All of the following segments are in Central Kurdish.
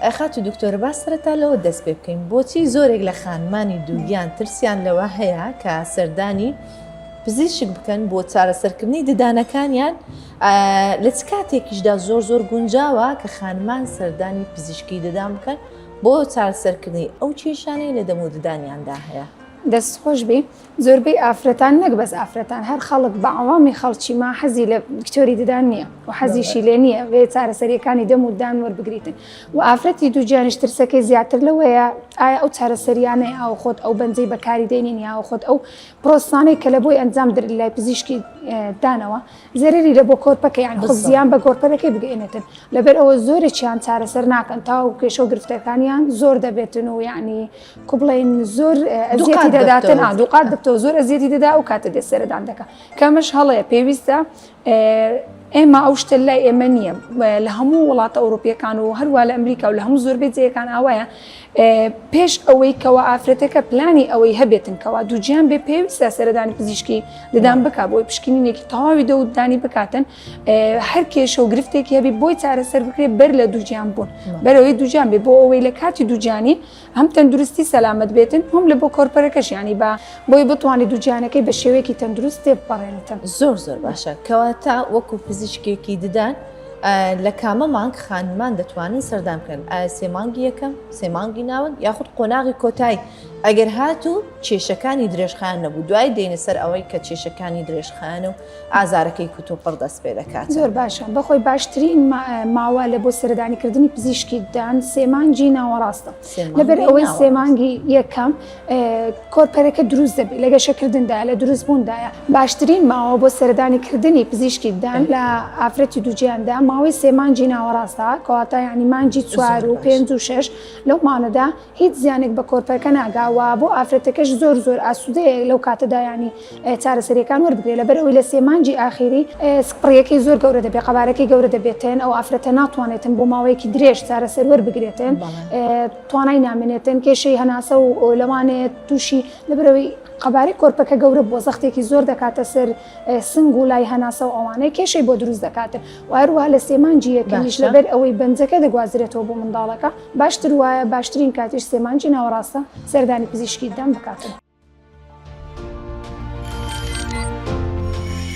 خاتوو دکتۆر با سەرەتا لەوە دەست پێ بکەین بۆچی زۆرێک لە خانمانی دووگیان ترسیان لەوە هەیە کە سەردانی پزیشک بکەن بۆ چارەسەرکردنی ددانەکانیان لە چ کاتێکیشدا زۆر زۆر گونجاوە کە خانمان سەردانی پزیشکی ددان بکەن بۆ چارەسەرکردنی ئەو کێشانەی لە دەم و ددانیاندا هەیە. دەست خۆش بی زۆربەی ئافرەتان نەک بەس ئافرەتان هەر خەڵک بە عەوامی خەڵکی ما حەزی لە دکتۆری ددان نییە و حەزیشی لێ نییە بێ چارەسەریەکانی دەم و ددان وەربگریتن و ئافرەتی دووگیانیش ترسەکەی زیاتر لەوەیە ئایا ئەو چارەسەریانەی ئاو خۆت ئەو بەنجەی بەکاری دێنین یاوە خۆت ئەو پرۆسانەی کە لە بۆی ئەنجام درێت لای پزیشکی دانەوە زەرەری لە بۆ کۆرپەکە یان خۆ زیان بە گۆرپەرەکەی بگەێنێتن لەبەر ئەوە زۆرێکیان چارەسەر ناکەن تاوەکو کێشە و گرفتەکانیان زۆر دەبێتن و یعنی کو بڵێین زۆر ئەزیەتی دەداتن ئا دووقات دەبتەوە زۆر ئەزیەتی دەدا ئەو کاتە دێت سەردان دەکا کەمەش هەڵەیە پێویستە ئێمە ئەو شتە لای ئێمە نییە لە هەموو وڵاتە ئەوروپیەکان و هەروە لە ئەمریکا و لە هەموو زۆربەی جێیەکان ئاوایە پێش ئەوەی کەوا ئافرەتەکە پلانی ئەوەی هەبێتن کەوا دووگیان بێ پێویستە سەردانی پزیشکی ددان بک بۆی پشکنینێکی تەواوی دەودانی بکاتن هەر کێشە و گرفتێکی هەبی بۆی چارەسەر بکرێت بەر لە دووگیان بوون بەرەوەی دووگیان بێ بۆ ئەوەی لە کاتی دووگیانی هەم تەندروستی سەلامەت بێتن هەم لە بۆ کۆرپەرەکەش یانی بە بۆی بتوانێت دووگیانەکەی بە شێوەیەکی تەندروست تێبپەڕێنێتن. زۆر زۆر باشە کەواتە وەکو پزیشکێکی ددان لە کامە مانگ خانمان دەتوانن سەردان بکەن ئایا سێ مانگی یەکەم سێ مانگی ناوەند یاخود قۆناغی کۆتایی ئەگەر هاتوو کێشەکانی درێژخایەن نەبوو دوای دێنە سەر ئەوەی کە کێشەکانی درێژخایەنە و ئازارەکەی کوتوپڕ دەست پێ دەکات. زۆر باشە بەخۆی باشترین ماوە لە بۆ سەردانی کردنی پزیشکی ددان سێ مانگی ناوەڕاستە لەبەر ئەوەی سێ مانگی یەکەم کۆرپەرەکە دروست دەبێت لە گەشەکردندایە لە دروست بووندایە باشترین ماوە بۆ سەردانی کردنی پزیشکی ددان لە ئافرەتی دووگیاندا ماوەی سێ مانگی ناوەڕاستە کەواتە یعنی مانگی چوار و پێنج و شەش لەو مانەدا هیچ زیانێک بە کۆرپەکە ناگا و بۆ ئافرەتەکەش زۆر زۆر ئاسوودەیە لەو کاتەدا یانی چارەسەریەکان وەربگرێت لەبەر ئەوەی لە سێ مانگی ئاخیری سکپڕیەکەی زۆر گەورە دەبێت قەبارەکەی گەورە دەبێتن ئەو ئافرەتە ناتوانێتن بۆ ماوەیەکی درێژ چارەسەر وەربگرێتن توانای نامێنێتن کێشەی هەناسە و لەوانەیە تووشی لەبەرەوەی قەبارەی کۆرپەکە گەورە بووە زەختێکی زۆر دەکاتە سەر سنگ و لای هەناسە و ئەوانەی کێشەی بۆ دروست دەکاتن و هەروەها لە سێ مانگی یەکەمیش لەبەر ئەوەی بەنجەکە دەگوازرێتەوە بۆ منداڵەکە باشتر وایە باشترین کاتیش سێ مانگی ناوەڕاستە سەردانی پزیشکی ددان بکاتن.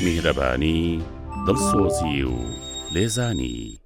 میهرەبانی، دڵسۆزی و لێزانی.